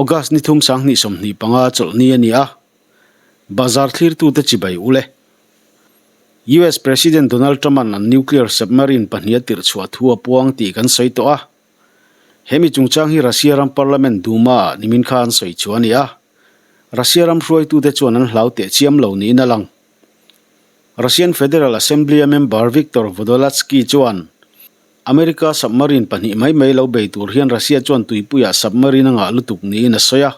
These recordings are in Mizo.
August ni thum 2025 chawlhni a ni a, Bazar thlirtute chibai ul e. US President Donald Trump-a'n an nuclear submarine pahnih a tirh chhuah thu a puang tih kan sawi tawh a. He mi chungchang hi Russia ram Parliament Duma-ah nimin kha an sawi chhuah a ni a. Russia ram hruaitute chuan an hlau teh chiam lo niin a lang. Russian Federal Assembly-a member Viktor Vodolatsky chuan America submarine pahnih mai mai lo bei tur hian Russia chuan tuipuiah submarine a ngah lutuk niin a sawi a.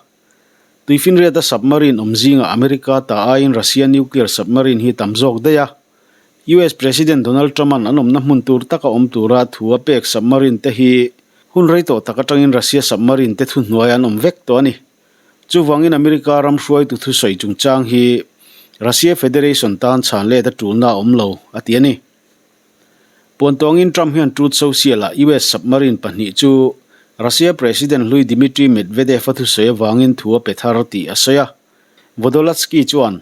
Tuifinriata submarine awm zingah America ta aiin Russia nuclear submarine hi tam zawk daih a. US President Donald Trump-a'n an awmna hmun tur taka awm tura thu a pek submarine te hi hun rei tawh tak atangin Russia submarine te thuhnuai an awm vek tawh a ni. Chuvangin America ram hruaitu thusawi chungchang hi Russia Federation tan chhan let a tulna a awm lo, a ti a ni. Puantawngin Trump hian Truth Social-ah US submarine pahnih chu Russia President hlui Dmitry Medvedev-a thusawi avangin thu a pe thar tih a sawi a. Vodolatsky chuan,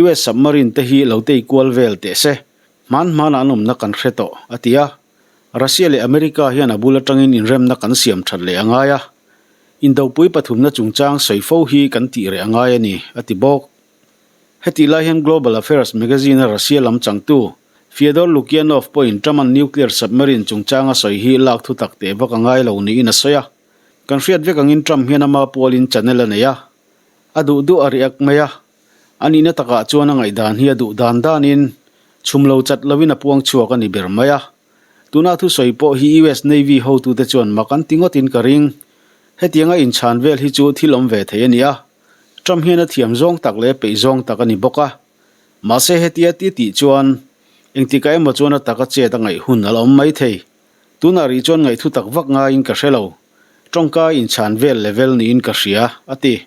US submarine te hi lo tei kual vel teh se, hman hmanah an awmna kan hre tawh, a ti a. Russia leh America hian a bul atangin inremna kan siam that leh a ngai a. Indopui pathumna chungchang sawi fo hi kan tih reh a ngai a ni, a ti bawk. Hetih lai hian Global Affairs magazine-a Russia lam changtu Fyodor Lukyanov pawhin Trump-a'n nuclear submarine chungchanga sawi hi lak thu tak teh vak a ngai lo niin a sawi a. Kan hriat vek angin Trump hian ama pualin channel a nei a, a duh duh a react mai a. A nihna takah chuan a ngaihdan hi a duh dan danin chhum lo chat lovin a puang chhuak a ni ber mai a. Tuna thusawi pawh hi US Navy hotute chuan mak an ti ngawtin ka ring. Hetianga inchhan vel hi chu thil awm ve thei a ni a. Trump hian a thiam zawng tak leh peih zawng tak a ni bawk a. Mahse hetia ti tih chuan engtikah emaw chuan a taka chet a ngaih hun a la awm mai thei. Tunah rih chuan ngaihthu tak vak ngaiin ka hre lo. Tawngka inchhan vel level niin ka hria, a ti.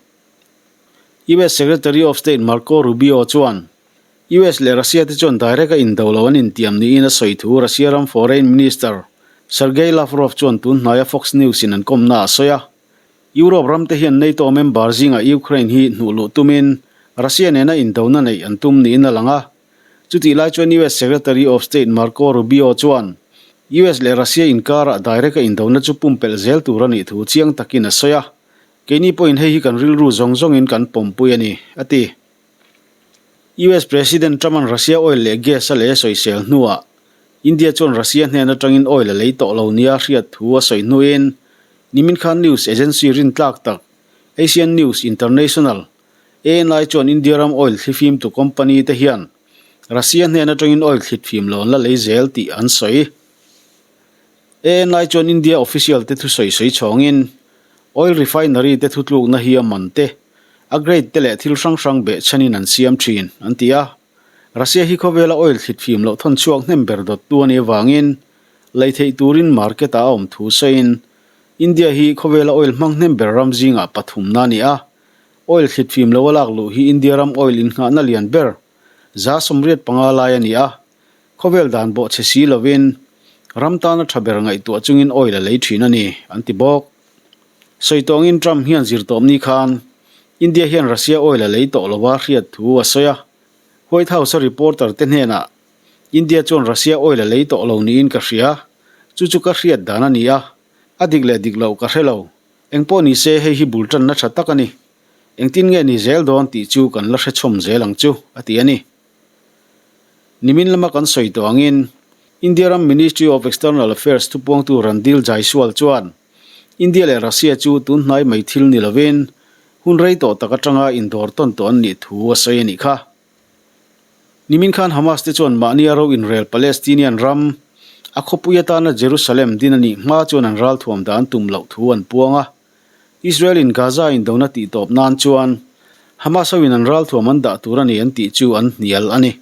US Secretary of State Marco Rubio chuan US leh Russia te chuan direct a indo lo an intiam niin a sawi thu Russia ram Foreign Minister Sergei Lavrov chuan tun hnaia Fox News in an kawmna a sawi a. Europe ram te hian NATO member zingah Ukraine hi hnuh luh tumin Russia nena indona neih an tum niin a lang a. Chutih lai chuan US Secretary of State Marco Rubio chuan US leh Russia inkarah direct a indona chu pumpelh zel tur a nih thu chiang takin a sawi a. Keini pawhin hei hi kan rilru zawng zawngin kan pawmpui a ni, a ti. US President Trump-a'n Russia oil leh gas a lei a sawisel hnuah India chuan Russia hnen atangin oil a lei tawh lo nia hriat thu a sawi hnuin Nimin khan news agency rintlak tak Asian News International, ANI, chuan India ram oil thlifimtu company te hian Russia hnen atangin oil thlitfim lo an la lei zel tih an sawi. ANI chuan India official te thusawi sawi chhawngin oil refinery te thutlukna hi a man te, a grade te leh thil hrang hrang behchhanin an siam thin, an ti a. Russia hi khawvela oil thlitfim loh thawn chhuak hnem ber dawttu a nih avangin Lei theih turin market ah a awm thu sawiin, India hi khawvela oil hmang hnem ber ram zingah pathumna a ni a. Oil thlitfim lo a lak luh hi India ram oil innghahna lian ber 85 lai a ni a. Khawvel dan bawh chhe si lovin ram tana tha ber ngaihtuah chungin oil a lei thin a ni, an ti bawk. Sawi tawngin Trump hian zirtawpni khan India hian Russia oil a lei tawh lova hriat thu a sawi a. White House-a reporter te hnenah India chuan Russia oil a lei tawh lo niin ka hria. Chu chu ka hriat dan a ni a. A dik leh dik loh ka hre lo. Engpawh ni se hei hi bul tanna tha tak a ni. Engtin nge ni zel dawn tih chu kan la hre chhawm zel ang chu, a ti a ni. Nimin lama kan sawi tawh angin India ram Ministry of External Affairs thupuangtu Randhir Jaiswal chuan India leh Russia chu tun hnai mai thil ni lovin hun rei tawh tak atanga indawr tawn tawh an nih thu a sawi a nih kha. Nimin khan Hamas te chuan mahnia ro inrel Palestinian ram a khawpui atana Jerusalem din a nih hma chuan an ralthuam dan tum loh thu an puang a. Israel in Gaza indona tihtawp nan chuan Hamas hoin an ralthuam an dah tur a ni an tih chu an hnial a ni.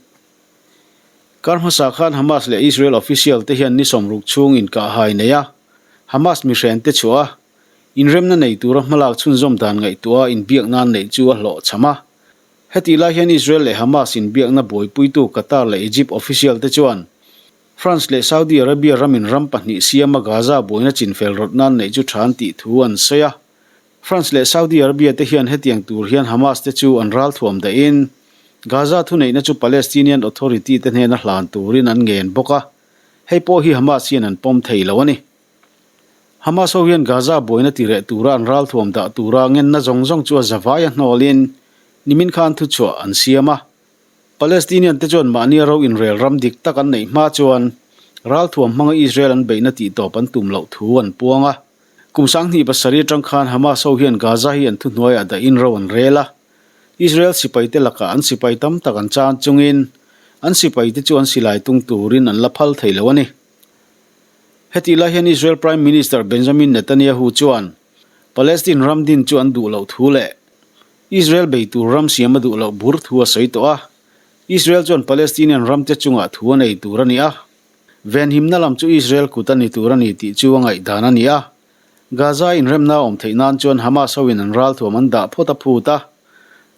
Kar hmasa khan Hamas leh Israel official te hian ni 60 chhung inkahhai nei a, Hamas mihren te chhuah a, inremna nei tura hmalak chhunzawm dan ngaihtuah a inbiak nan neih chu a hlawhchham a. Hetih lai hian Israel leh Hamas inbiakna buaipuitu Qatar leh Egypt official te chuan France leh Saudi Arabia ramin ram pahnih siama Gaza buaina chinfel rawt nan neih chu tha an tih thu an sawi a. France leh Saudi Arabia te hian hetiang tur hian Hamas te chu an ralthuam dahin Gaza thuneihna chu Palestinian Authority te hnena hlan turin an ngen bawk a, hei pawh hi Hamas hian an pawm thei lo a ni. Hamas ho hian Gaza buaina tireh tura an ralthuam dah tura ngenna zawng zawng chu a zavaia hnawlin nimin khan thuchhuah an siam a. Palestinian te chuan mahnia ro inrel ram dik tak an neih hma chuan ralthuam hmanga Israel an beihna tihtawp an tum loh thu an puang a. Kum 27 atang khan Hamas ho hian Gaza hi an thuhnuaiah dahin ro an rel a. Israel sipaite lakah an sipai tam tak an chan chungin an sipaite chu an silai tung turin an la phal thei lo a ni. Hetih lai hian Israel Prime Minister Benjamin Netanyahu chuan Palestine ram din chu an duh loh thu leh Israel bei tur ram siam a duh loh bur thu a sawi tawh a. Israel chuan Palestinian ramte chungah thu a nei tur a ni a. Venhimna lam chu Israel kut a ni tur a ni tih chu a ngaihdan a ni a. Gaza inremna a awm theih nan chuan Hamas hoin an ralthuam an dah phawt a phut a.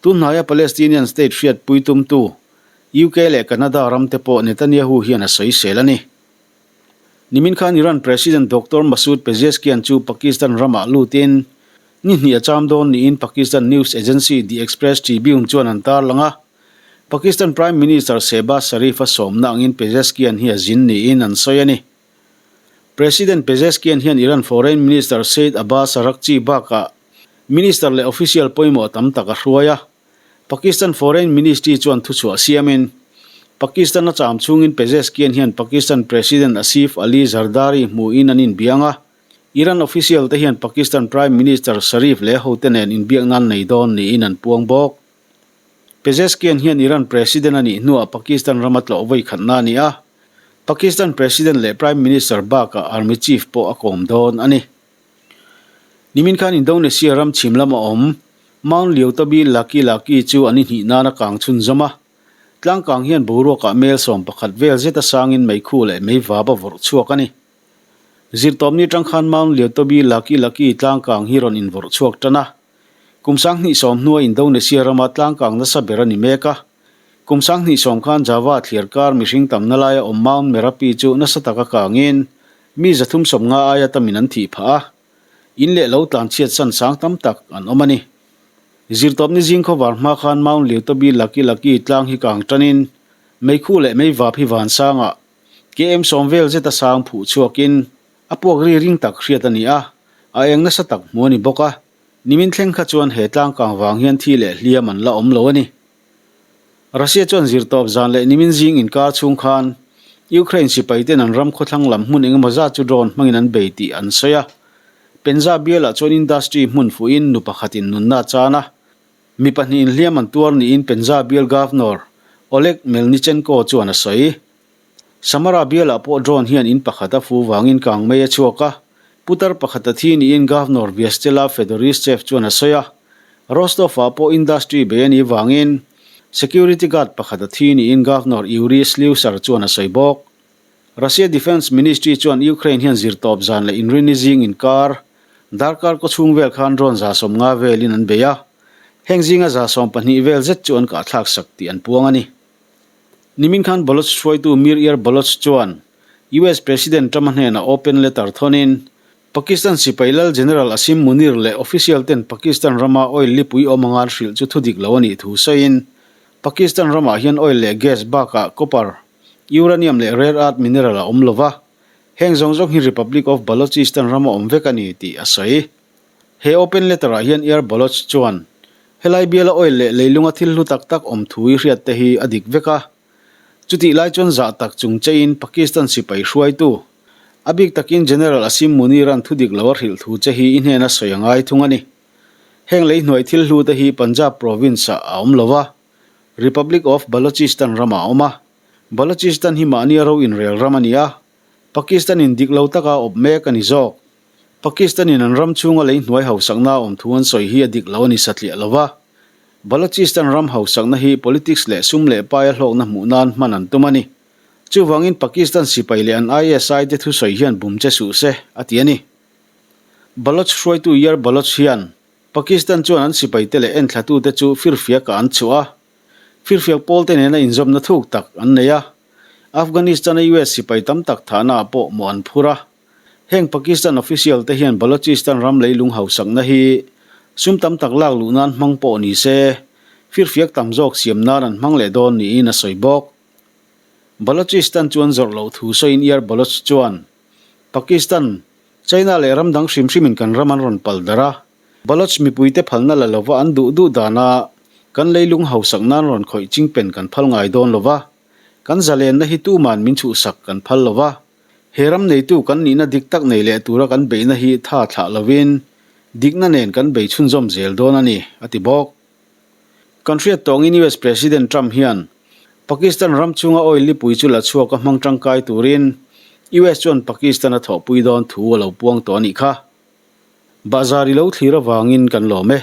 Tunhnaia Palestinian state hriatpui tumtu UK leh Canada ramte pawh Netanyahu hian a sawisel a ni. Nimin khan Iran President Doctor Masoud Pezeshkian chu Pakistan ramah lutin ni hnih a cham dawn niin Pakistan news agency The Express Tribune chuan an tarlang a. Pakistan Prime Minister Shehbaz Sharif a sawmna angin Pezeshkian hi a zin niin an sawi a ni. President Pezeshkian hian Iran Foreign Minister Seyed Abbas Araghchi bakah minister leh official pawimawh tam tak a hruai a. Pakistan Foreign Ministry chuan thuchhuah siamin, Pakistan a cham chhungin Pezeshkian hian Pakistan President Asif Ali Zardari hmuhin an inbiang a, Iran official te hian Pakistan Prime Minister Sharif leh hote nen inbiakna an nei dawn niin an puang bawk. Pezeshkian hian Iran President a nih hnuah Pakistan rama tlawh vawi khatna a ni a, Pakistan President leh Prime Minister bakah Army Chief pawh a kawm dawn a ni. Nimin khan Indonesia ram chhim lama awm Mount Lewotobi Laki Laki chu an inhnih nana kang chhunzawm a. Tlangkang hian boruakah mel 11 vel zeta sangin meikhu leh meivap a vawrh chhuak a ni. Zirtawpni atang khan Mount Lewotobi Laki Laki tlangkang hi rawn invawrh chhuak tan a. Kum 2010 hnua Indonesia rama tlangkang nasa ber a ni mek a. Kum 2010 khan Java thliarkar mihring tamna laia awm Mount Merapi chu nasa taka kangin Mi 350 aia tamin an thih phah a, in leh lo tlan chhiat san sang tam tak an awm a ni. Zirtawpni zing khawvar hma khan Mount Lewotobi Laki Laki tlang hi kang tanin meikhu leh meivap hi van sangah KM 10 vel zeta sang phuh chhuakin a puak ri ring tak hriat a ni a, a eng nasa tak hmu a ni bawk a. Nimin thleng kha chuan he tlang kang vang hian thi leh hliam an la awm lo a ni. Russia chuan zirtawp zan leh nimin zing inkar chhung khan Ukraine sipai ten an ram khawthlang lam hmun engemaw zat chu drone hmangin an bei tih an sawi a. Penza bialah chuan industry hmun fuhin nu pakhatin nunna a chan a, mi pahnihin hliam an tuar niin Penza bial Governor Oleg Melnichenko chuan a sawi. Samara bialah pawh drone hian in pakhat a fu vangin kang mei a chhuak a, putar pakhat a thi niin Governor Vyacheslav Fedorishchev chuan a sawi a. Rostov-ah pawh industry bei a nih vangin security guard pakhat a thi niin Governor Yuri Slyusar chuan a sawi bawk. Russia Defence Ministry chuan Ukraine hian zirtawp zan leh inrini zing inkar darkar kaw chhung vel khan drone 150 velin an bei a, heng zinga 12 vel zet chu an kahthlak sak tih an puang a ni. Nimin khan Baloch hruaitu Mir Yar Baloch chuan US President Trump-a hnenah open letter thawnin Pakistan sipai lal General Asim Munir leh official ten Pakistan rama oil lipui awm anga an hrilh chu thudik lo a nih thu sawiin Pakistan ramah hian oil leh gas bakah copper, uranium leh rare earth mineral a awm lova, heng zawng zawng hi Republic of Balochistan rama awm vek a ni tih a sawi. He open letter ah hian Air Baloch chuan helai biala oil leh leilunga thil hlu tak tak awm thu i hriat te hi a dik vek a. Chutih lai chuan zah tak chung chein Pakistan sipai hruaitu, a bik takin General Asim Munir-a'n thu dik lo a hrilh thu che hi i hnena sawi a ngai thung a ni. Heng lei hnuai thil hlu te hi Punjab province-ah a awm lo va, Republic of Balochistan ramah a awm a. Balochistan hi mahnia ro inrel ram a ni a, Pakistan-in dik lo taka awp mek a ni zawk. Pakistan-in an ram chhunga lei hnuai hausakna a awm thu an sawi hi a dik lo a ni satliah lo va. Balochistan ram hausakna hi politics leh sum leh paia hlawkna hmuh nan hman an tum a ni. Chuvangin Pakistan sipai leh an ISI te thusawi hian bum che suh se, a ti a ni. Baloch hruaitu Yar Baloch hian Pakistan chuan an sipaite leh enthlatute chu firfiakah an chhuah a, firfiak pawlte nena inzawmna thuk tak an nei a. Afghanistan-a US sipai tam tak thahnaah pawh mawh an phur a. Heng Pakistan official te hian Balochistan ram leilung hausakna hi sum tam tak lak luh nan hmang pawh ni se, firfiak tam zawk siam nan an hmang leh dawn niin a sawi bawk. Balochistan chu an zawrh loh thu sawiin Yar Baloch chuan Pakistan. China leh ram dang hrim hrimin kan ram an rawn pal darh a, Baloch mipuite phalna la lova an duh duh dana kan leilung hausak nan rawn khawih chingpen kan phal ngai dawn lova, kan zalenna hi tuman min chhuhsak kan phal lova, he ram neitu kan nihna dik tak nei leh tura kan beihna hi tha thlah lovin dikna nen kan bei chhunzawm zel dawn a ni, a ti bawk. Kan hriat tawngin US President Trump hian Pakistan ram chunga oil lipui chu la chhuak a hmang tangkai turin US chuan Pakistan a thawhpui dawn thu a lo puang tawh a nih kha. Bahzar i lo thlir avangin kan lawm e.